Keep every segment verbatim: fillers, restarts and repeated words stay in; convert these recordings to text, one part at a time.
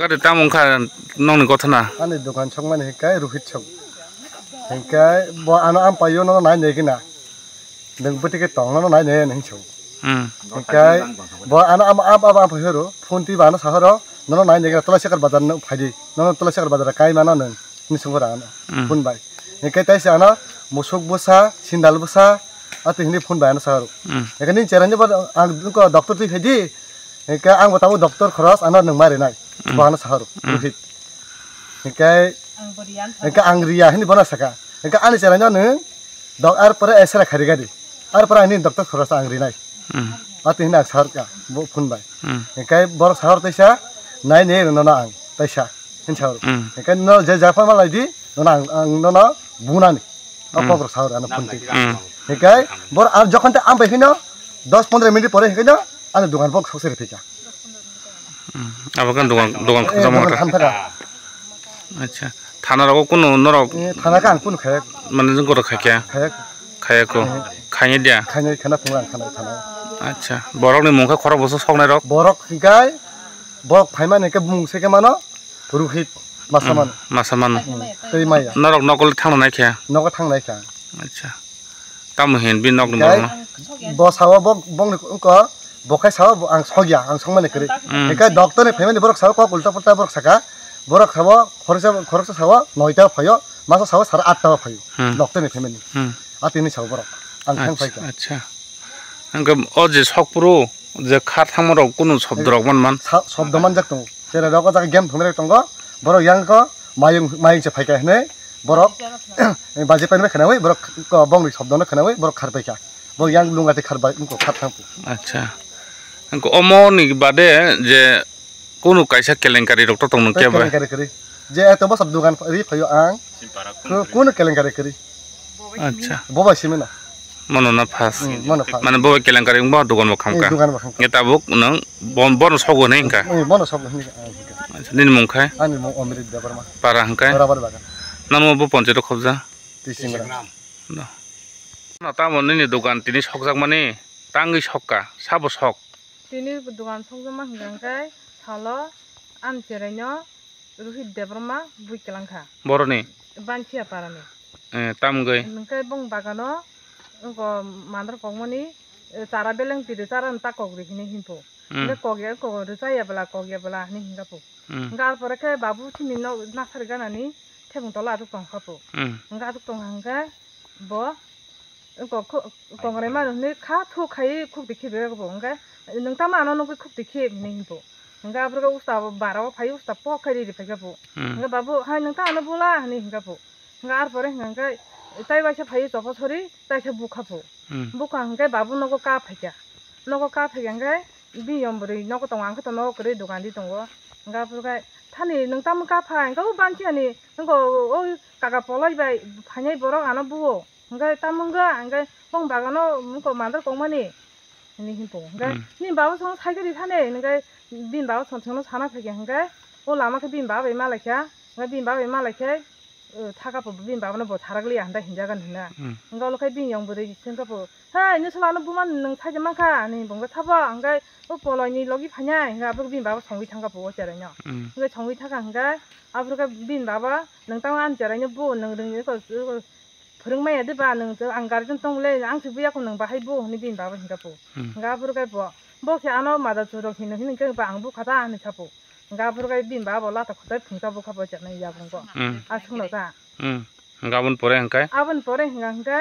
Gari tamo wngkha nokni gothana? Ani dokan sokmani hinkhe Rohit sok. Hinkhe bo ano ampaio nono nai nai gina. Nwng bwtwi khe tong nono nai nai hinwi sok. Hmm. Hinkhe bo ano am am am am phai horo phone twi ba ano sahoro nono nai nai gina Tulasikar bazar no phaidi. Nono Tulasikar bazar kai mano nwng hinwi songora ano. Hmm. Phone bai. Hinkhe taisa ano musuk bwsa, sindal bwsa, ati hinwi phone bai ano sahoro. Hmm. Hinkhe nini cherai ni bo ang doctor twi phaidi. Hinkhe ang bo tabuk doctor khoros ano nwng ma rinai. Hmm. Bo ano sahoro. Hmm. Rohit. Hinkhe, hinkhe ang riya hinwi bono saka. Hinkhe ani cherai no nwng dok ar pore esra khari gari. Ar pore ani doctor khoros ang rinai. Hmm. Ati hinwi ang sahor ka bo phone bai. Hmm. Hinkhe borok sahor taisa nai ne nono ang taisa hin sahor. Hmm. Hinkhe no je jafar ma lai di nono ang, ang nono bunani. O Hmm. kok rok sahor ano phone twi. Hmm. Hinkhe bor ar jokhon te ang bai hino dos pondro minute pore hinkhe no ani dokan bo sok se phika. Hmm. Abo kan dokan, dokan Eh, khojak dokan mangta. Khan thaka. Acha. Thana rogo kunu norok Eh, thana ka ang kunu khayak. Mane jeng koro khaikya. Khayak. Khayako. Eh. Khaini dia. Khaini khana phunga ang khana thana. Acha. Borok ni mungkha khorok boso soknai rok. Borok hinkhe borok phaimani hinkhe bumung se ke mano Rohit masa Hmm. mano. Masa mano. Hmm. Tei maya. Norok nokol thangna nai khe. Nogo thang nai kha. Acha. Tamo hin bi nok ni Hinkhe borok no? Bo sawa bo bongni ko bo khai sawa bo ang sogya ang songmani kwrwi. Hmm. Hinkhe doctor ni phaimani borok sawa kok ulta pulta borok saka. Borok sawa khoroksa khoroksa sawa noita phaio. Masa sawa sara atta phaio. Hmm. Doctor ni phaimani. Hmm. Atini sawa borok. Ang thang Acha, phaikha. Acha. Hingke o je sokpuru je kha thangma rok kunu sobdo rok man man. Sa-, sobdo manjak tongo. Cherai rok o jaga game thumui rok tongo. Borok yang ko mayung, mayung se phaikha hinui borok baji pai khwnaui borok ko bongni sobdo no khwnaui borok khar paikha. Borok yang lung ati khar bai wngkha khar thang. Acha. Hingke omo ni bade je kunu kaisa kelenkari rok to tong nung kebo. Kelenkari kwrwi. Je eto bosor dogan ri phaio ang. Ko-, kunu kelenkari kwrwi. Acha. Boba simina. Mono na phas. Hmm, mono phas. Mane boba kelenkari wngba dogan bo khamka. Eh, dogan bo khamka. Nge tabuk nang bon, bono sogo hinwi hingka. Eh, bono sogo hinwi hingka. Acha, nini mung khai? Ani mung Omrit Debbarma. Para hingkai? Rabar bagan. Nang bo ponchayat khobja? Tising gram. No. No, tamo nini dogan tini sokjakmani tangwi sokka, sabo sok? Tini dogan sokjakma hingka hingkai salo ani cheraino Rohit Debbarma bui kwlangkha. Boroni? Banchiya parani. Eh, tamgwi? Hingke bong bagano wngko mandar kokmani, eh, chara beleng tiri chara ta kokri hinwi hinpo. Hmm. Hingke kokya kok rwchaya bwla kokya bwla hinwi hingkha po. Hmm. Hingke arpore khe babu chini nok nasari ganani thebung tola aswk tongkha po. Hmm. Hingke aswk tongkha hingke bo Ko-, ko-, kongrai mano hinwi kha thu khai khukti khibi bo hwnkhe nwng tamo ano nugwi khukti khib hinwi hinpo. Hwnkhe aphuru khe usta bara o phai usta pok khai riri phaikha po. Hmm. Hwnkhe babu hai nwng ta ano bula hinwi hwnkha po. Hwnkhe arpore hwnkha hwnkhe tai waisa phai chopo sori taisa bukha po. Hmm. Bukha hwnkhe babu nogo ka phaikha. Nogo ka phaikha hwnkhe bini yom bwrwi nogo tongo ang khe to nogo kwrwi dogan di tongo. Hwnkhe aphuru khe thani nwng tamo ka phai hwnkhe o banchi ani hwnkhe o kaka polai bai phainai borok ano buo. Hingke tamo wngkha, hingke bong bagano wngkha mandar kokmani hinwi hinpo. Hingke Hmm. nini baba song sai khe rithani, hingke bini baba song chwngno sana phaikha, hingke o lama khe bini baba bai malaikha, hingke bini baba bai malaikhe, eh, thaka po bini babano bo sarak liya hinda hinjagan hina. Hmm. Hingke olo khe bini yong bwrwi chwngkha po, "Hei, nini swlano buma nwng sai mankha," hinwi bongkha sabo, hingke o poloini logi phainai, hingke abo bini baba songwi thangkha po o cheraino. Hmm. Hingke songwi thangkha, hingke aphuru khe bini baba, "Nwng tamo ani cheraino bo, nwng rwngni ko, ko, phwrwng maya de ba, nwng, ang guardian tong le, ang se buya kho nwng bahai bo," hinwi bini baba hingka po. Hmm. Hingka aphuru khe bo, "Bo khe ano mada churok hino hino khe ba ang bukha ta," hinwi sa po. Hingka aphuru khe bini baba bo lata khotai phungsa bukha po chaknai yakung bo. Hmm. A sungno ta. Hmm. Hingka aboni pore hingka? Aboni pore hingka hingka,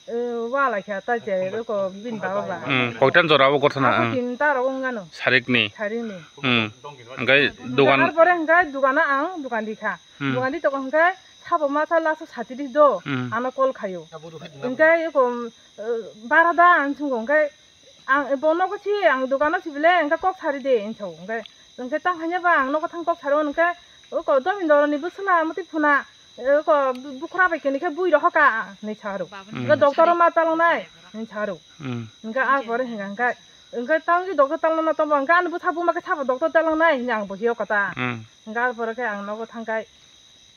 eh, wala khe ta je ko bini baba ba. Hmm. Koitan jora abo gotha na, Abo hmm. Tin ta rok wng ano. Sarik ni? Sarik ni. Hmm. Hingka dogan? Hingka aphuru pore hingka dogano ang dogan di kha. Hmm. Dogan di toko hingka Sabo masa laso sati di do, Hmm. Ano call khayo. Hingke eko, eh, bara da ang chungo, hingke ang, bo nogo si, ang dogano si bile, hingke kok sari de, hinso, hingke, hingke tang hanya ba, ang nogo thang kok saro, hingke, oko domin doroni bwswla, mati phuna, eh, oko bu-, bukhra bai kini khe bui rohoka, hinwi saro. Hmm. Hingke doctor ma talongnai, hinwi saro. Hmm. Hingke a pore hingke, hingke, hingke tang ki doctor talongna tomo, hingke ano bwsa buma khe sabo doctor talongnai, hinwi ang bo hiyo kota. Hmm. Hingke a pore khe ang nogo thangkai,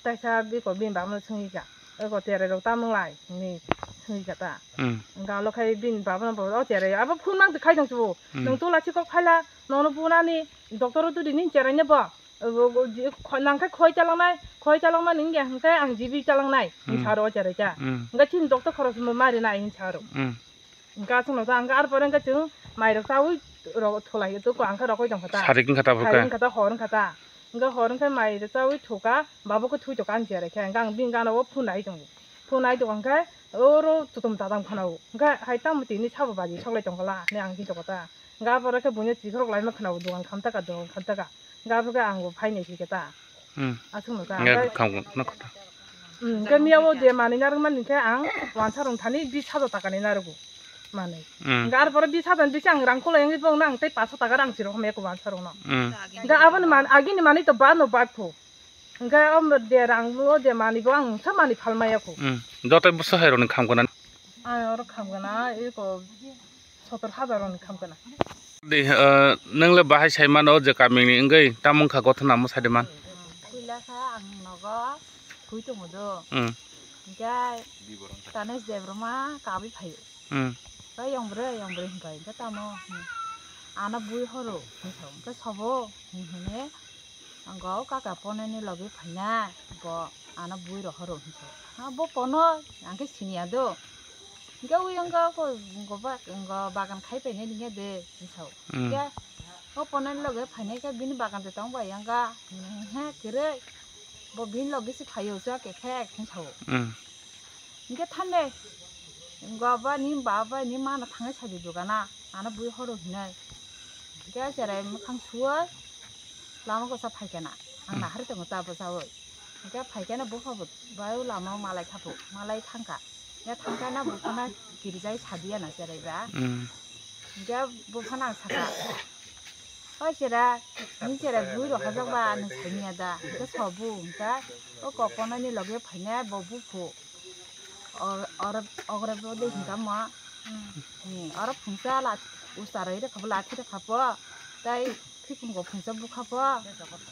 Taisa biko bini baba no swngwi kha, eko cherai rok tamo wng lai hinwi swngwi kha ta. Hmm. Hingke alo khai bini baba no bo o cherai abo phone mang khai tong subo. Hmm. Nwng tola chikok phaila nono bunani doctor o tudi nini cherai no bo. Nangkhe khoi chalangnai, khoi chalangnai ningya hwnkhe ang jibi chalangnai, Hmm. hinsa aro o cherai cha. Hmm. Hwnkhe chini doctor khoroksa mo mari nai hinsa aro. Hmm. Hwnkhe aswkno ta hwnkhe arpore hwnkhe chwng mairok chaui rok thulai tongkha, hwnkhe rokoi tongkha ta. Sarik wngkha ta, Sarik wngkha ta, hor wngkha ta. Hwnkhe hor wngkhe mairok chaui thuka, babo khe thwi tongkha ang cherai khe. Hwnkhe ang bini gana o phone nai tongo. Phone nai tongkha hwnkhe oro chutum chadam khana o. Hwnkhe hai tamo tini sabo baji soklai tongkha la, hinwi ang tongkha ta. Hwnkhe arpore khe buino chikhorok laima khana o, dogan khamtaka, dogan khamtaka. Hwnkhe arpore khe ang bo phainai khe ta. Hmm. Aswkno ta. Hwnkhe Hwnkhe kham-, no kota. Hmm, hwnkhe miya o je manwi narwkmani khe ang wansa rong thani bis hajar taka ni narwgo manwi. Hmm. Hwnkhe arpore bis hajar ni bisi ang rang kolai wngwi bo nang tei paansa taka rang chirok hamya ko wansa rok no. Hmm. Hwnkhe aboni man-, agini manwi to ba no ba kho. Hwnkhe o de rang o de manwi bo ang sa manwi phalmaya kho. Hmm. Joto bwsa hai rok ni kham gana. Ang oro kham gana eko sotor hajar rok ni kham gana. Di, eh, nwng le bahai sai mano je kamini wngwi tamo wngkha gothona mo sai de man. Puila kha ang nogo thui tongo do. Hmm. Hwnkhe Tanesh Debbarma kabui phaio. Hmm. Tei yong bwrwi, yong bwrwi hwnkha hwnkhe tamo, hmm, ano bui horo hwnkha hwnkhe sobo hwnwi hwnwi ang o kaka pononi logi phaina bo ano bui rohoro hwnkha. Ha, bo pono ang khe siniya do. Hwnkhe ui wngkha ko, ko ba-, ko bagan khai painai ningya de hwnkha. Hmm. Hwnkhe o pononi logi phainai khe bini bagan de tong bai wngkha. He kwrwi bo bini logi se phaio cha khe khe hwnkha. Hmm. Hwnkhe thande, go ba ni ba ba ni mana thangwi sadi dogana, ano bui horo hinwi. Hwnkhe cherai mwkhang suwi lama gosa phaikana, ang Hmm. nahar tongo ta bwchawi. Hwnkhe phaikana bupha bo bai lama malai khapo, malai thangkha. Hwnkhe thangkana buphana kirijai sadiya na cherai ba. Hmm. Hwnkhe buphana ang sakha, "Oi chera, ni chera bui rok hajak ba, nwng saimanya da?" Hwnkhe sobu hwnkhe o koponani loge phainai bo buphu. Or-, or-, ogre bo de hwnkha mo. Hmm, oro phungsa la-, usta roi rwkha bo, lathi rwkha bo. Tei phikungo phungsa bukha bo.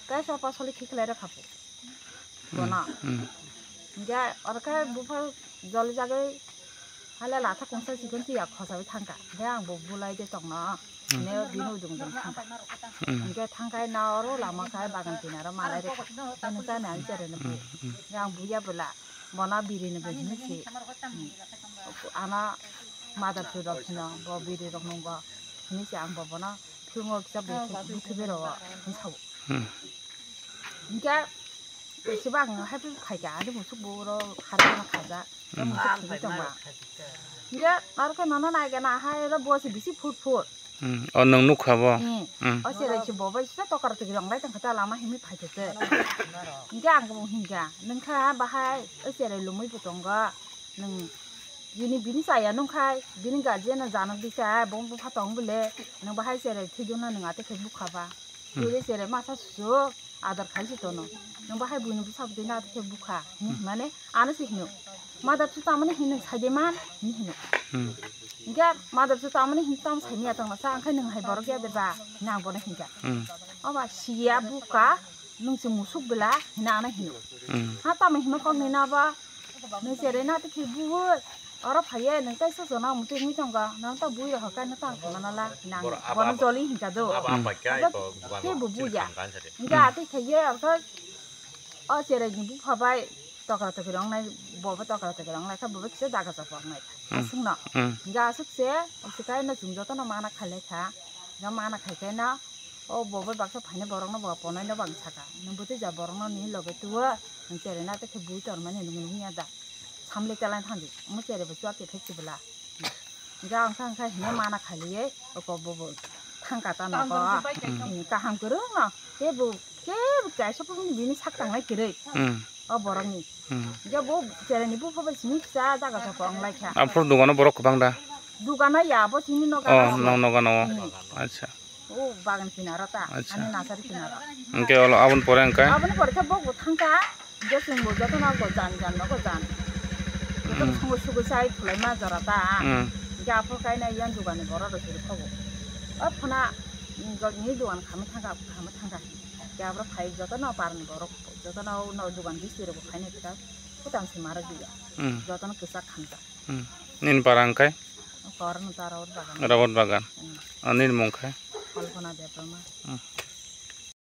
Tei sopa soli khiklai rwkha bo. Hmm, bono. Hmm. Hwnkhe oro khe bupha joli jagwi hala latha kungsa chikon tiya khosawi thangkha. Hwnkhe ang bo bulai de tongno. Hmm. Hwnwi bini udung udung thangkha. Hmm. Hwnkhe thangkhai na oro lama khai bagan kinaro malai rwkha. Hwnkhe nokha ni ang chereno bo. Hmm, hmm. Hwnkhe ang buya bwla bono biri ni bo hwnwi si. Hmm. Ano mother tu rok hino bo biri rok nungo hwnwi si ang bo bono thwngwi kisa buthu bero hwnwi sao. Hmm. Hwnkhe, sebo ang haphai phaikha, ani musuk bo oro harmano khaja, tei musuk thwgwi tongma. Hwnkhe, aro khe nono naikhe na hai, oro bo se bisi phur phur. Hmm, o nwng nukha bo? Hmm. Hmm. O cherai se bo bai se tokra tokri wnglai tongkha ta lama himwi phaikhe se. Hwnkhe ang bo hinkha, nwngkha bahai, o cherai lumwi bo tongo, nwng bini, bini chaya nungkhai, bini guardian no janok di cha, bo bupha tong bole, nwng bahai cherai thwiduna nwng ate khe bukha ba. Hmm. Twi cherai masa susu adar khai se tono. Nwng bahai buino bwsa bwtwi na khe bukha. Hmm. Mane ano se hino. Mother su tamani hin nwng sai de man hin hino. Hmm. Hingke mother su tamani hin tam sai miya tongma sa angkhai nwng hai borok ya de ba nang bono hinka. Hmm. Oba siya bukha nwng se musuk bela hina ano hino. Hmm. Ha tamo hino kok ni na ba. Nwng cherai na tikhi bui oro phaiye nwng tei soso na mutwi wngwi tongo, nwng ta bui rok khe nwng tang thangmano la nang bono joli hinka do. Abo apai khe bo buya. Hingke atwi khaiye abo o cherai ni bupha bai tokra tokri wngnai, bo bo tokra tokri wngnai kha bo kisa daga chopor wngnai kha aswkno. Hingke aswk se, aswk khe no chwng jotono mana khailai kha, hingke mana khai khe no. O bo bai baksa phainai borokno bo ponoino bo ang saka, nwng bwtwi ja borokno nini loge tuo, nwng cherai na tei khe bui tormani nwng nukya da? Samle chalai thangdi, omo cherai bo chuak kephek chibwla. Hingke ang kha, ang kha hino mana khailiye, oko bo bo thangka ta nogo. Kaham kwrwngno, kebo, kebo kaisa phano bini sak tangnai kwrwi. Hmm. O borokni. Hmm. Hingke bo cherai ni bupha bai simi kisa jaga saka wnglai kha. Aphuru dogano borok kwbang da? Dogano ya, bo simi nogo. Oh, nang nogo, nogo. Hmm. Acha. O bagan kinaro ta, Acha. Ani nasari kinaro. Hingke olo aboni pore hingke? Aboni pore khe bo bo thangkha, je chwngbo jotono go jan jan no go jan. Jotono Hmm. songo sugo sai khulai ma jora ta. Hmm. Hingke aphuru kaina yang dogani borok rok siri khobo. O phana, mm, go ni dogan khami thangkha, khami thangkha. Hingke aphuru phai jotono parni borok, jotono no dogan bisi rok bo khainai ta. Kutam se maro diya. Hmm. Jotono kwchak khamjak. Hmm. Nini para hingke? Korno ta Rawat Bagan. Rawat Bagan. Hmm. Ah, nini mung khe? Kalpana Debbarma. Hmm.